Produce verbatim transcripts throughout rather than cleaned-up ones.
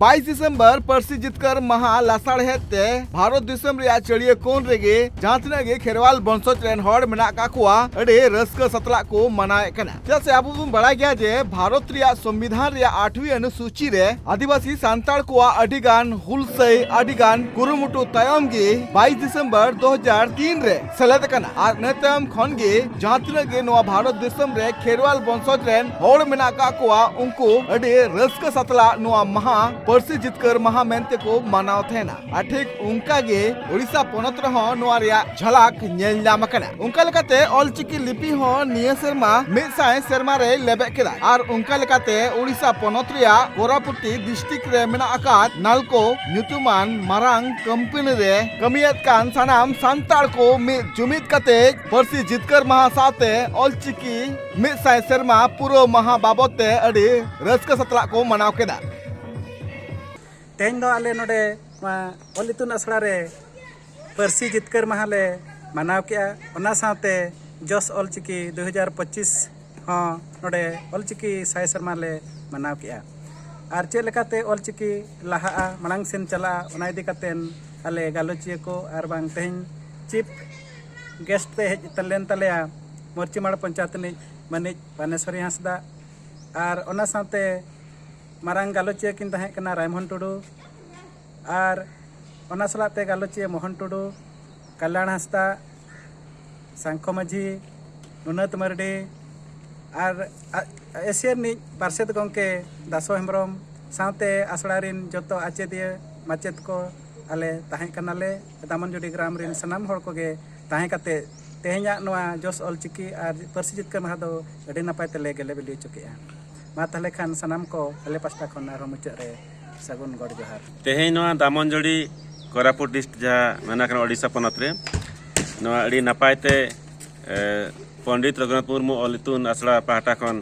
ᱵᱟᱭᱤᱥ ᱰᱤᱥᱮᱢᱵᱚᱨ ᱯᱟᱹᱨᱥᱤ ᱡᱤᱛᱠᱟᱹᱨ ᱢᱟᱦᱟ ᱞᱟᱥᱟᱲᱦᱮᱫ ᱛᱮ ᱵᱷᱟᱨᱚᱛ ᱫᱤᱥᱚᱢ ᱨᱮᱭᱟᱜ ᱪᱟᱹᱲᱤᱭᱟᱹ ᱠᱚᱬ ᱨᱮᱜᱮ ᱡᱟᱦᱟᱸ ᱛᱤᱱᱟᱹᱜ ᱜᱮ ᱠᱷᱮᱨᱣᱟᱞ ᱵᱚᱝᱥᱚᱡᱽ ᱨᱮᱱ ᱦᱚᱲ ᱢᱮᱱᱟᱜ ᱟᱠᱟᱫ ᱠᱚᱣᱟ, ᱟᱹᱰᱤ ᱨᱟᱹᱥᱠᱟᱹ ᱥᱟᱛᱞᱟᱜ ᱠᱚ ᱢᱟᱱᱟᱣᱮᱫ ᱠᱟᱱᱟ᱾ ᱪᱮᱫᱟᱜ ᱥᱮ ᱟᱵᱚ ᱵᱚᱱ ᱵᱟᱲᱟᱭ ᱜᱮᱭᱟ ᱡᱮ ᱵᱷᱟᱨᱚᱛ ᱨᱮᱭᱟᱜ ᱥᱚᱝᱵᱤᱫᱷᱟᱱ ᱨᱮᱭᱟᱜ ᱟᱴᱷᱣᱤ ᱚᱱᱩᱥᱩᱪᱤ ᱨᱮ ᱟᱹᱫᱤᱵᱟᱹᱥᱤ ᱥᱟᱱᱛᱟᱲ ᱠᱚᱣᱟᱜ ᱟᱹᱰᱤ ᱜᱟᱱ ᱦᱩᱞᱥᱟᱹᱭ, ᱟᱹᱰᱤ ᱜᱟᱱ ᱠᱩᱨᱩᱢᱩᱴᱩ ᱛᱟᱭᱚᱢ ᱜᱮ ᱵᱟᱭᱤᱥ ᱰᱤᱥᱮᱢᱵᱚᱨ ᱫᱩ ᱦᱟᱡᱟᱨ ᱛᱤᱱ ᱨᱮ ᱥᱮᱞᱮᱫ ᱟᱠᱟᱱᱟ᱾ ᱟᱨ ᱤᱱᱟᱹ ᱛᱟᱭᱚᱢ ᱠᱷᱚᱱ ᱜᱮ ᱡᱟᱦᱟᱸ ᱛᱤᱱᱟᱹᱜ ᱜᱮ ᱱᱚᱣᱟ ᱵᱷᱟᱨᱚᱛ ᱫᱤᱥᱚᱢ ᱨᱮ ᱠᱷᱮᱨᱣᱟᱞ ᱵᱚᱝᱥᱚᱡᱽ ᱨᱮᱱ ᱦᱚᱲ ᱢᱮᱱᱟᱜ ᱟᱠᱟᱫ ᱠᱚᱣᱟ, ᱩᱱᱠᱩ ᱟᱹᱰᱤ ᱨᱟᱹᱥᱠᱟᱹ ᱥᱟᱛᱞᱟᱜ ᱱᱚᱣᱟ ᱢᱟᱦᱟ ᱯᱟᱹᱨᱥᱤ ᱡᱤᱛᱠᱟᱹᱨ ᱢᱟᱦᱟ ᱢᱮᱱᱛᱮ ᱠᱚ ᱢᱟᱱᱟᱣ ᱛᱟᱦᱮᱱᱟ᱾ ᱟᱨ ᱴᱷᱤᱠ ᱚᱱᱠᱟ ᱜᱮ ᱳᱰᱤᱥᱟ ᱯᱚᱱᱚᱛ ᱨᱮᱦᱚᱸ ᱱᱚᱣᱟ ᱨᱮᱭᱟᱜ ᱡᱷᱟᱞᱟᱠ ᱧᱮᱞ ᱧᱟᱢ ᱟᱠᱟᱱᱟ᱾ ᱚᱱᱠᱟ ᱞᱮᱠᱟᱛᱮ ᱚᱞᱪᱤᱠᱤ ᱞᱤᱯᱤ ᱦᱚᱸ ᱱᱤᱭᱟᱹ ᱥᱮᱨᱢᱟ ᱢᱤᱫ ᱥᱟᱭ ᱥᱮᱨᱢᱟ ᱨᱮᱭ ᱞᱮᱵᱮᱫ ᱠᱮᱫᱟ᱾ ᱟᱨ ᱚᱱᱠᱟ ᱞᱮᱠᱟᱛᱮ ᱳᱰᱤᱥᱟ ᱯᱚᱱᱚᱛ ᱨᱮᱭᱟᱜ ᱠᱚᱨᱟᱯᱩᱴᱤ ᱰᱤᱥᱴᱨᱤᱠᱴ ᱨᱮ ᱢᱮᱱᱟᱜ ᱟᱠᱟᱫ ᱱᱟᱞᱠᱳ ᱧᱩᱛᱩᱢᱟᱱ ᱢᱟᱨᱟᱝ ᱠᱳᱢᱯᱟᱱᱤ ᱨᱮ ᱠᱟᱹᱢᱤᱭᱮᱫ ᱠᱟᱱ ᱥᱟᱱᱟᱢ ᱥᱟᱱᱛᱟᱲ ᱠᱚ ᱢᱤᱫ ᱡᱩᱢᱤᱫ ᱠᱟᱛᱮ ᱯᱟᱹᱨᱥᱤ ᱡᱤᱛᱠᱟᱹᱨ ᱢᱟᱦᱟ ᱥᱟᱶᱛᱮ ᱚᱞᱪᱤᱠᱤ ᱢᱤᱫ ᱥᱟᱭ ᱥᱮᱨᱢᱟ ᱯᱩᱨᱟᱹᱣ ᱢᱟᱦᱟ ᱵᱟᱵᱚᱛ ᱛᱮ ᱟᱹᱰᱤ ᱨᱟᱹᱥᱠᱟᱹ ᱥᱟᱛᱞᱟᱜ ᱠᱚ ᱢᱟᱱᱟᱣ ᱠᱮᱫᱟ᱾ ᱛᱮᱦᱮᱧ ᱫᱚ ᱟᱞᱮ ᱱᱚᱰᱮ ᱱᱚᱣᱟ ᱚᱞ ᱤᱛᱩᱱ ᱟᱥᱲᱟ ᱨᱮ ᱯᱟᱹᱨᱥᱤ ᱡᱤᱛᱠᱟᱹᱨ ᱢᱟᱦᱟ ᱞᱮ ᱢᱟᱱᱟᱣ ᱠᱮᱜᱼᱟ᱾ ᱚᱱᱟ ᱥᱟᱶᱛᱮ ᱡᱚᱥ ᱚᱞᱪᱤᱠᱤ ᱫᱩ ᱦᱟᱡᱟᱨ ᱯᱚᱸᱪᱤᱥ ᱦᱚᱸ ᱱᱚᱰᱮ ᱚᱞᱪᱤᱠᱤ ᱥᱟᱭ ᱥᱮᱨᱢᱟ ᱞᱮ ᱢᱟᱱᱟᱣ ᱠᱮᱜᱼᱟ᱾ ᱟᱨ ᱪᱮᱫ ᱞᱮᱠᱟᱛᱮ ᱚᱞᱪᱤᱠᱤ ᱞᱟᱦᱟᱜᱼᱟ, ᱢᱟᱲᱟᱝ ᱥᱮᱱ ᱪᱟᱞᱟᱜᱼᱟ, ᱚᱱᱟ ᱤᱫᱤ ᱠᱟᱛᱮᱱ ᱟᱞᱮ ᱜᱟᱞᱚᱪᱤᱭᱟᱹ ᱠᱚ ᱟᱨ ᱵᱟᱝ ᱛᱮᱦᱮᱧ ᱪᱤᱯ ᱜᱮᱥᱴ ᱛᱮ ᱦᱮᱡ ᱞᱮᱱ ᱛᱟᱞᱮᱭᱟ ᱢᱚᱨᱪᱤᱢᱟᱲ ᱯᱚᱧᱪᱟᱭᱮᱛ ᱨᱤᱱᱤᱡ ᱢᱟᱹᱱᱤᱡ ᱵᱟᱱᱮᱥᱣᱚᱨᱤ ᱦᱟᱸᱥᱫᱟ᱾ ᱟᱨ ᱚᱱᱟ ᱥᱟᱶᱛᱮ ᱢᱟᱨᱟᱝ ᱜᱟᱞᱚᱪᱤᱭᱟᱹ ᱠᱤᱱ ᱛᱟᱦᱮᱸ ᱠᱟᱱᱟ ᱨᱟᱭᱢᱳᱦᱚᱱ ᱴᱩᱰᱩ, ᱟᱨ ᱚᱱᱟ ᱥᱟᱞᱟᱜ ᱛᱮ ᱜᱟᱞᱚᱪᱤᱭᱟᱹ ᱢᱳᱦᱚᱱ ᱴᱩᱰᱩ, ᱠᱟᱞᱭᱟᱬ ᱦᱟᱸᱥᱫᱟ, ᱥᱟᱝᱠᱷᱚ ᱢᱟᱹᱡᱷᱤ, ᱱᱩᱱᱟᱹᱛ ᱢᱟᱹᱨᱰᱤ, ᱟᱨ ᱟ-, ᱮᱥᱤᱭᱟ ᱨᱤᱱᱤᱡ ᱯᱟᱨᱥᱮᱛ ᱜᱚᱢᱠᱮ ᱫᱟᱥᱚ ᱦᱮᱢᱵᱨᱚᱢ ᱥᱟᱶᱛᱮ ᱟᱥᱲᱟ ᱨᱤᱱ ᱡᱚᱛᱚ ᱟᱪᱮᱫᱤᱭᱟᱹ ᱢᱟᱪᱮᱫ ᱠᱚ ᱟᱞᱮ ᱛᱟᱦᱮᱸ ᱠᱟᱱᱟᱞᱮ᱾ ᱫᱟᱢᱚᱱᱡᱩᱰᱤ ᱜᱨᱟᱢ ᱨᱤᱱ ᱥᱟᱱᱟᱢ ᱦᱚᱲ ᱠᱚᱜᱮ ᱛᱟᱦᱮᱸ ᱠᱟᱛᱮ ᱛᱮᱦᱮᱧᱟᱜ ᱱᱚᱣᱟ ᱡᱚᱥ ᱚᱞᱪᱤᱠᱤ ᱟᱨ ᱯᱟᱹᱨᱥᱤ ᱡᱤᱛᱠᱟᱹᱨ ᱢᱟᱦᱟ ᱫᱚ ᱟᱹᱰᱤ ᱱᱟᱯᱟᱭ ᱛᱮᱞᱮ ᱜᱮᱞᱮ ᱵᱤᱞᱤ ᱦᱚᱪᱚ ᱠᱮᱜᱼᱟ᱾ ᱢᱟ ᱛᱟᱦᱚᱞᱮ ᱠᱷᱟᱱ ᱥᱟᱱᱟᱢ ᱠᱚ ᱟᱞᱮ ᱯᱟᱥᱴᱟ ᱠᱷᱚᱱ ᱟᱨᱦᱚᱸ ᱢᱩᱪᱟᱹᱫ ᱨᱮ ᱥᱟᱹᱜᱩᱱ ᱜᱚᱰ ᱡᱚᱦᱟᱨ᱾ ᱛᱮᱦᱮᱧ ᱱᱚᱣᱟ ᱫᱟᱢᱚᱱᱡᱩᱰᱤ ᱠᱳᱨᱟᱯᱩᱴ ᱰᱤᱥᱴ ᱡᱟᱦᱟᱸ ᱢᱮᱱᱟᱜ ᱠᱟᱱᱟ ᱳᱰᱤᱥᱟ ᱯᱚᱱᱚᱛ ᱨᱮ, ᱱᱚᱣᱟ ᱟᱹᱰᱤ ᱱᱟᱯᱟᱭ ᱛᱮ, ᱮ, ᱯᱚᱱᱰᱤᱛ ᱨᱚᱜᱷᱩᱱᱟᱛᱷ ᱢᱩᱨᱢᱩ ᱚᱞ ᱤᱛᱩᱱ ᱟᱥᱲᱟ ᱯᱟᱦᱴᱟ ᱠᱷᱚᱱ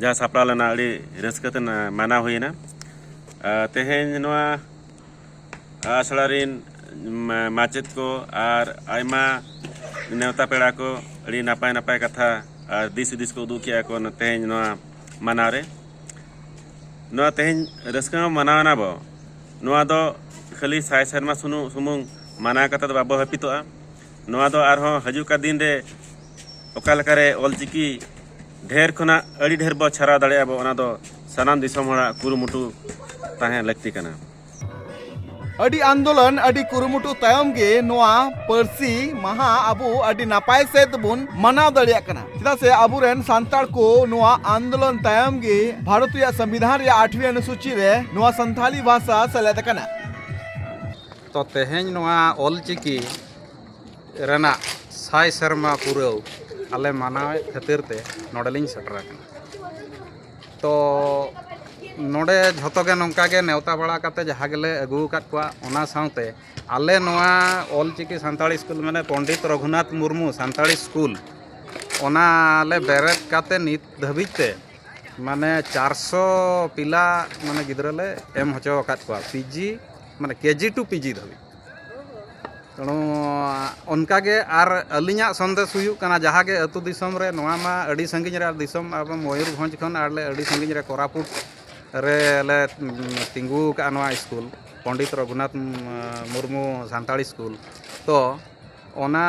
ᱡᱟᱦᱟᱸ ᱥᱟᱯᱲᱟᱣ ᱞᱮᱱᱟ, ᱟᱹᱰᱤ ᱨᱟᱹᱥᱠᱟᱹ ᱛᱮ ᱱᱟ-, ᱢᱟᱱᱟᱣ ᱦᱩᱭᱮᱱᱟ᱾ ᱟ, ᱛᱮᱦᱮᱧ ᱱᱚᱣᱟ ᱟᱥᱲᱟ ᱨᱤᱱ ᱢᱟ-, ᱢᱟᱪᱮᱫ ᱠᱚ ᱟᱨ ᱟᱭᱢᱟ ᱱᱮᱣᱛᱟ ᱯᱮᱲᱟ ᱠᱚ ᱟᱹᱰᱤ ᱱᱟᱯᱟᱭ ᱱᱟᱯᱟᱭ ᱠᱟᱛᱷᱟ ᱟᱨ ᱫᱤᱥ ᱦᱩᱫᱤᱥ ᱠᱚ ᱩᱫᱩᱜ ᱠᱮᱜᱼᱟ ᱠᱚ ᱛᱮᱦᱮᱧ ᱱᱚᱣᱟ ᱢᱟᱱᱟᱣ ᱨᱮ᱾ ᱱᱚᱣᱟ ᱛᱮᱦᱮᱧ ᱨᱟᱹᱥᱠᱟᱹ ᱦᱚᱸ ᱢᱟᱱᱟᱣ ᱮᱱᱟ ᱵᱚ᱾ ᱱᱚᱣᱟ ᱫᱚ ᱠᱷᱟᱹᱞᱤ ᱥᱟᱭ ᱥᱮᱨᱢᱟ ᱥᱩᱱᱩ-, ᱥᱩᱢᱩᱝ ᱢᱟᱱᱟᱣ ᱠᱟᱛᱮ ᱫᱚ ᱵᱟᱵᱚ ᱦᱟᱹᱯᱤᱫᱚᱜᱼᱟ᱾ ᱱᱚᱣᱟ ᱫᱚ ᱟᱨᱦᱚᱸ ᱦᱤᱡᱩᱜ ᱠᱟᱱ ᱫᱤᱱ ᱨᱮ ᱚᱠᱟ ᱞᱮᱠᱟᱨᱮ ᱚᱞᱪᱤᱠᱤ ᱰᱷᱮᱨ ᱠᱷᱚᱱᱟᱜ ᱟᱹᱰᱤ ᱰᱷᱮᱨ ᱵᱚ ᱪᱷᱟᱨᱟᱣ ᱫᱟᱲᱮᱭᱟᱜᱼᱟ ᱵᱚ, ᱚᱱᱟ ᱫᱚ ᱥᱟᱱᱟᱢ ᱫᱤᱥᱚᱢ ᱦᱚᱲᱟᱜ ᱠᱩᱨᱩᱢᱩᱴᱩ ᱛᱟᱦᱮᱸ ᱞᱟᱹᱠᱛᱤ ᱠᱟᱱᱟ᱾ ᱟᱹᱰᱤ ᱟᱱᱫᱳᱞᱚᱱ, ᱟᱹᱰᱤ ᱠᱩᱨᱩᱢᱩᱴᱩ ᱛᱟᱭᱚᱢ ᱜᱮ ᱱᱚᱣᱟ ᱯᱟᱹᱨᱥᱤ ᱢᱟᱦᱟ ᱟᱵᱚ ᱟᱹᱰᱤ ᱱᱟᱯᱟᱭ ᱥᱮᱫ ᱵᱚᱱ ᱢᱟᱱᱟᱣ ᱫᱟᱲᱮᱭᱟᱜ ᱠᱟᱱᱟ᱾ ᱪᱮᱫᱟᱜ ᱥᱮ ᱟᱵᱚᱨᱮᱱ ᱥᱟᱱᱛᱟᱲ ᱠᱚ ᱱᱚᱣᱟ ᱟᱱᱫᱳᱞᱚᱱ ᱛᱟᱭᱚᱢ ᱜᱮ ᱵᱷᱟᱨᱚᱛ ᱨᱮᱭᱟᱜ ᱥᱚᱝᱵᱤᱫᱷᱟᱱ ᱨᱮᱭᱟᱜ ᱟᱴᱷᱣᱤ ᱚᱱᱩᱥᱩᱪᱤ ᱨᱮ ᱱᱚᱣᱟ ᱥᱟᱱᱛᱷᱟᱞᱤ ᱵᱷᱟᱥᱟ ᱥᱮᱞᱮᱫ ᱟᱠᱟᱱᱟ᱾ ᱛᱚ ᱛᱮᱦᱮᱧ ᱱᱚᱣᱟ ᱚᱞᱪᱤᱠᱤ ᱨᱮᱱᱟᱜ ᱥᱟᱭ ᱥᱮᱨᱢᱟ ᱯᱩᱨᱟᱹᱣ ᱟᱞᱮ ᱢᱟᱱᱟᱣᱮᱫ ᱠᱷᱟᱹᱛᱤᱨ ᱛᱮ ᱱᱚᱰᱮᱞᱤᱧ ᱥᱮᱴᱮᱨ ᱟᱠᱟᱱᱟ᱾ ᱛᱚ ᱱᱚᱰᱮ ᱡᱷᱚᱛᱚ ᱜᱮ ᱱᱚᱝᱠᱟ ᱜᱮ ᱱᱮᱣᱛᱟ ᱵᱟᱲᱟ ᱠᱟᱛᱮ ᱡᱟᱦᱟᱸ ᱜᱮᱞᱮ ᱟᱹᱜᱩ ᱟᱠᱟᱫ ᱠᱚᱣᱟ, ᱚᱱᱟ ᱥᱟᱶᱛᱮ ᱟᱞᱮ ᱱᱚᱣᱟ ᱚᱞᱪᱤᱠᱤ ᱥᱟᱱᱛᱟᱲᱤ ᱥᱠᱩᱞ, ᱢᱟᱱᱮ ᱯᱚᱱᱰᱤᱛ ᱨᱚᱜᱷᱩᱱᱟᱛᱷ ᱢᱩᱨᱢᱩ ᱥᱟᱱᱛᱟᱲᱤ ᱥᱠᱩᱞ, ᱚᱱᱟ ᱞᱮ ᱵᱮᱨᱮᱫ ᱠᱟᱛᱮ ᱱᱤᱛ ᱫᱷᱟᱹᱵᱤᱡ ᱛᱮ ᱢᱟᱱᱮ ᱪᱟᱨᱥᱚ ᱯᱤᱞᱟ ᱢᱟᱱᱮ ᱜᱤᱫᱽᱨᱟᱹ ᱞᱮ ᱮᱢ ᱦᱚᱪᱚ ᱟᱠᱟᱫ ᱠᱚᱣᱟ, ᱯᱤᱡᱤ, ᱢᱟᱱᱮ ᱠᱮᱡᱤ ᱴᱩ ᱯᱤᱡᱤ ᱫᱷᱟᱹᱵᱤᱡ᱾ ᱛᱮᱬᱩ ᱚᱱᱠᱟᱜᱮ ᱟᱨ ᱟᱹᱞᱤᱧᱟᱜ ᱥᱚᱱᱫᱮᱥ ᱦᱩᱭᱩᱜ ᱠᱟᱱᱟ, ᱡᱟᱦᱟᱸ ᱜᱮ ᱟᱹᱛᱩ ᱫᱤᱥᱚᱢ ᱨᱮ, ᱱᱚᱣᱟ ᱢᱟ ᱟᱹᱰᱤ ᱥᱟᱺᱜᱤᱧ ᱨᱮ, ᱫᱤᱥᱚᱢ ᱟᱵᱚ ᱢᱚᱭᱩᱨᱵᱷᱚᱸᱡᱽ ᱠᱷᱚᱱ ᱟᱨ ᱞᱮ ᱟᱹᱰᱤ ᱥᱟᱺᱜᱤᱧ ᱨᱮ ᱠᱳᱨᱟᱯᱩᱴ ᱨᱮ ᱞᱮ ᱛᱤᱸᱜᱩ ᱟᱠᱟᱫᱼᱟ ᱱᱚᱣᱟ ᱥᱠᱩᱞ, ᱯᱚᱱᱰᱤᱛ ᱨᱚᱜᱷᱩᱱᱟᱛᱷ ᱢᱩᱨᱢᱩ ᱥᱟᱱᱛᱟᱲᱤ ᱥᱠᱩᱞ᱾ ᱛᱚ ᱚᱱᱟ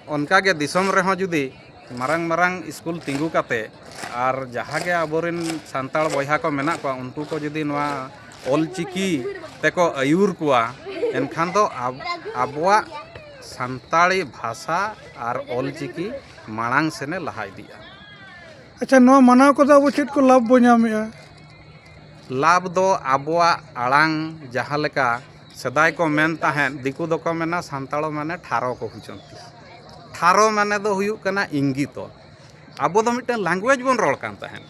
ᱚᱱᱠᱟᱜᱮ ᱫᱤᱥᱚᱢ ᱨᱮᱦᱚᱸ ᱡᱩᱫᱤ ᱢᱟᱨᱟᱝ ᱢᱟᱨᱟᱝ ᱥᱠᱩᱞ ᱛᱤᱸᱜᱩ ᱠᱟᱛᱮ ᱟᱨ ᱡᱟᱦᱟᱸ ᱜᱮ ᱟᱵᱚᱨᱮᱱ ᱥᱟᱱᱛᱟᱲ ᱵᱚᱭᱦᱟ ᱠᱚ ᱢᱮᱱᱟᱜ ᱠᱚᱣᱟ, ᱩᱱᱠᱩ ᱠᱚ ᱡᱩᱫᱤ ᱱᱚᱣᱟ ᱚᱞᱪᱤᱠᱤ ᱛᱮᱠᱚ ᱟᱹᱭᱩᱨ ᱠᱚᱣᱟ, ᱮᱱᱠᱷᱟᱱ ᱫᱚ ᱟᱵ- ᱟᱵᱚᱣᱟᱜ ᱥᱟᱱᱛᱟᱲᱤ ᱵᱷᱟᱥᱟ ᱟᱨ ᱚᱞᱪᱤᱠᱤ ᱢᱟᱲᱟᱝ ᱥᱮᱱᱮ ᱞᱟᱦᱟ ᱤᱫᱤᱜᱼᱟ᱾ ᱟᱪᱪᱷᱟ, ᱱᱚᱣᱟ ᱢᱟᱱᱟᱣ ᱠᱚᱫᱚ ᱟᱵᱚ ᱪᱮᱫ ᱠᱚ ᱞᱟᱵᱷ ᱵᱚ ᱧᱟᱢᱮᱫᱼᱟ? ᱞᱟᱵᱷ ᱫᱚ ᱟᱵᱚᱣᱟᱜ ᱟᱲᱟᱝ, ᱡᱟᱦᱟᱸ ᱞᱮᱠᱟ ᱥᱮᱫᱟᱭ ᱠᱚ ᱢᱮᱱ ᱛᱟᱦᱮᱸᱫ, ᱫᱤᱠᱩ ᱫᱚᱠᱚ ᱢᱮᱱᱟ ᱥᱟᱱᱛᱟᱲ ᱢᱟᱱᱮ ᱴᱷᱟᱨᱚ ᱠᱚ ᱦᱩᱪᱚᱱᱛᱤ᱾ ᱴᱷᱟᱨᱚ ᱢᱟᱱᱮ ᱫᱚ ᱦᱩᱭᱩᱜ ᱠᱟᱱᱟ ᱤᱝᱜᱤᱛᱚ᱾ ᱟᱵᱚ ᱫᱚ ᱢᱤᱫᱴᱟᱝ ᱞᱟᱝᱜᱩᱭᱮᱡᱽ ᱵᱚᱱ ᱨᱚᱲ ᱠᱟᱱ ᱛᱟᱦᱮᱸᱫ᱾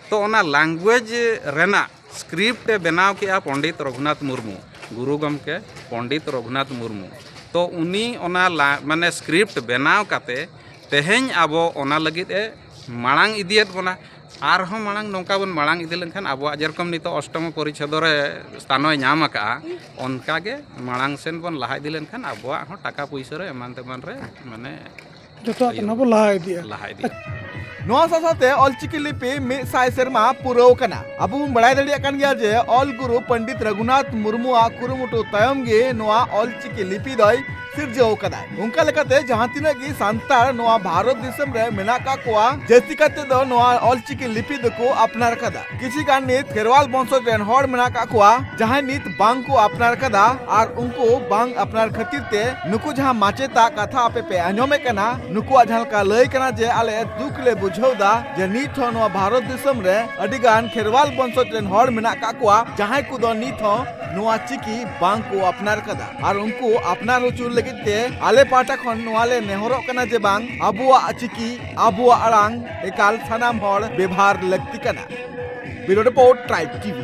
ᱛᱚ ᱚᱱᱟ ᱞᱟᱝᱜᱩᱭᱮᱡᱽ ᱨᱮᱱᱟᱜ ᱥᱠᱨᱤᱯᱴ ᱮ ᱵᱮᱱᱟᱣ ᱠᱮᱜᱼᱟ ᱯᱚᱱᱰᱤᱛ ᱨᱚᱜᱷᱩᱱᱟᱛᱷ ᱢᱩᱨᱢᱩ, ᱜᱩᱨᱩ ᱜᱚᱢᱠᱮ ᱯᱚᱱᱰᱤᱛ ᱨᱚᱜᱷᱩᱱᱟᱛᱷ ᱢᱩᱨᱢᱩ᱾ ᱛᱚ ᱩᱱᱤ ᱚᱱᱟ ᱞᱟ- ᱢᱟᱱᱮ ᱥᱠᱨᱤᱯᱴ ᱵᱮᱱᱟᱣ ᱠᱟᱛᱮ ᱛᱮᱦᱮᱧ ᱟᱵᱚ ᱚᱱᱟ ᱞᱟᱹᱜᱤᱫ ᱮ ᱢᱟᱲᱟᱝ ᱤᱫᱤᱭᱮᱫ ᱵᱚᱱᱟ᱾ ᱟᱨᱦᱚᱸ ᱢᱟᱲᱟᱝ ᱱᱚᱝᱠᱟ ᱵᱚᱱ ᱢᱟᱲᱟᱝ ᱤᱫᱤ ᱞᱮᱱᱠᱷᱟᱱ ᱟᱵᱚᱣᱟᱜ ᱡᱮᱨᱚᱠᱚᱢ ᱱᱤᱛᱚᱜ ᱚᱥᱴᱚᱢᱚ ᱯᱚᱨᱤᱪᱷᱮᱫᱚ ᱨᱮ ᱥᱛᱷᱟᱱᱚᱭ ᱧᱟᱢ ᱟᱠᱟᱫᱼᱟ, ᱚᱱᱠᱟ ᱜᱮ ᱢᱟᱲᱟᱝ ᱥᱮᱱ ᱵᱚᱱ ᱞᱟᱦᱟ ᱤᱫᱤ ᱞᱮᱱᱠᱷᱟᱱ ᱟᱵᱚᱣᱟᱜ ᱦᱚᱸ ᱴᱟᱠᱟ ᱯᱩᱭᱥᱟᱹ ᱨᱮ ᱮᱢᱟᱱ ᱛᱮᱢᱟᱱ ᱨᱮ ᱢᱟᱱᱮ ᱡᱚᱛᱚᱣᱟᱜ ᱛᱮ ᱱᱚᱣᱟ ᱵᱚ ᱞᱟᱦᱟ ᱤᱫᱤᱜᱼᱟ᱾ ᱞᱟᱦᱟ ᱤᱫᱤᱜᱼᱟ᱾ ᱱᱚᱣᱟ ᱥᱟᱶ ᱥᱟᱶᱛᱮ ᱚᱞᱪᱤᱠᱤ ᱞᱤᱯᱤ ᱢᱤᱫ ᱥᱟᱭ ᱥᱮᱨᱢᱟ ᱯᱩᱨᱟᱹᱣ ᱠᱟᱱᱟ᱾ ᱟᱵᱚ ᱵᱚᱱ ᱵᱟᱲᱟᱭ ᱫᱟᱲᱮᱭᱟᱜ ᱠᱟᱱ ᱜᱮᱭᱟ ᱡᱮ ᱚᱞ ᱜᱩᱨᱩ ᱯᱚᱱᱰᱤᱛ ᱨᱚᱜᱷᱩᱱᱟᱛᱷ ᱢᱩᱨᱢᱩᱣᱟᱜ ᱠᱩᱨᱩᱢᱩᱴᱩ ᱛᱟᱭᱚᱢ ᱜᱮ ᱱᱚᱣᱟ ᱚᱞᱪᱤᱠᱤ ᱞᱤᱯᱤ ᱫᱚᱭ ᱥᱤᱨᱡᱟᱹᱣ ᱠᱟᱫᱟᱭ᱾ ᱚᱱᱠᱟ ᱞᱮᱠᱟᱛᱮ ᱡᱟᱦᱟᱸ ᱛᱤᱱᱟᱹᱜ ᱜᱮ ᱥᱟᱱᱛᱟᱲ ᱱᱚᱣᱟ ᱵᱷᱟᱨᱚᱛ ᱫᱤᱥᱚᱢ ᱨᱮ ᱢᱮᱱᱟᱜ ᱠᱟᱜ ᱠᱚᱣᱟ, ᱡᱟᱹᱥᱛᱤ ᱠᱟᱛᱮ ᱫᱚ ᱱᱚᱣᱟ ᱚᱞᱪᱤᱠᱤ ᱞᱤᱯᱤ ᱫᱚᱠᱚ ᱟᱯᱱᱟᱨ ᱠᱟᱫᱟ᱾ ᱠᱤᱪᱷᱤ ᱜᱟᱱ ᱱᱤᱛ ᱠᱷᱮᱨᱣᱟᱞ ᱵᱚᱝᱥᱚᱡᱽ ᱨᱮᱱ ᱦᱚᱲ ᱢᱮᱱᱟᱜ ᱠᱟᱜ ᱠᱚᱣᱟ, ᱡᱟᱦᱟᱸᱭ ᱱᱤᱛ ᱵᱟᱝ ᱠᱚ ᱟᱯᱱᱟᱨ ᱠᱟᱫᱟ᱾ ᱟᱨ ᱩᱱᱠᱩ ᱵᱟᱝ ᱟᱯᱱᱟᱨ ᱠᱷᱟᱹᱛᱤᱨ ᱛᱮ ᱱᱩᱠᱩ ᱡᱟᱦᱟᱸ ᱢᱟᱪᱮᱛᱟᱜ ᱠᱟᱛᱷᱟ ᱟᱯᱮ ᱯᱮ ᱟᱸᱡᱚᱢᱮᱫ ᱠᱟᱱᱟ, ᱱᱩᱠᱩᱣᱟᱜ ᱡᱟᱦᱟᱸ ᱞᱮᱠᱟ ᱞᱟᱹᱭ ᱠᱟᱱᱟ ᱡᱮ ᱟᱞᱮ ᱫᱩᱠ ᱞᱮ ᱵᱩᱡᱷᱟᱹᱣ ᱫᱟ ᱡᱮ ᱱᱤᱛ ᱦᱚᱸ ᱱᱚᱣᱟ ᱵᱷᱟᱨᱚᱛ ᱫᱤᱥᱚᱢ ᱨᱮ ᱟᱹᱰᱤ ᱜᱟᱱ ᱠᱷᱮᱨᱣᱟᱞ ᱵᱚᱝᱥᱚᱡᱽ ᱨᱮᱱ ᱦᱚᱲ ᱢᱮᱱᱟᱜ ᱠᱟᱜ ᱠᱚᱣᱟ, ᱡᱟᱦᱟᱸᱭ ᱠᱚᱫᱚ ᱱᱤᱛ ᱦᱚᱸ ᱱᱚᱣᱟ ᱪᱤᱠᱤ ᱵᱟᱝ ᱠᱚ ᱟᱯᱱᱟᱨ ᱠᱟᱫᱟ᱾ ᱟᱨ ᱩᱱᱠᱩ ᱟᱯᱱᱟᱨ ᱦᱚᱪᱚ ᱞᱟᱹᱜᱤᱫ ᱛᱮ ᱟᱞᱮ ᱯᱟᱦᱴᱟ ᱠᱷᱚᱱ ᱱᱚᱣᱟ ᱞᱮ ᱱᱮᱦᱚᱨᱚᱜ ᱠᱟᱱᱟ ᱡᱮ ᱵᱟᱝ, ᱟᱵᱚᱣᱟᱜ ᱪᱤᱠᱤ, ᱟᱵᱚᱣᱟᱜ ᱟᱲᱟᱝ ᱮᱠᱟᱞ ᱥᱟᱱᱟᱢ ᱦᱚᱲ ᱵᱮᱵᱷᱟᱨ ᱞᱟᱹᱠᱛᱤ ᱠᱟᱱᱟ᱾ Bureau Report, Tribe T V.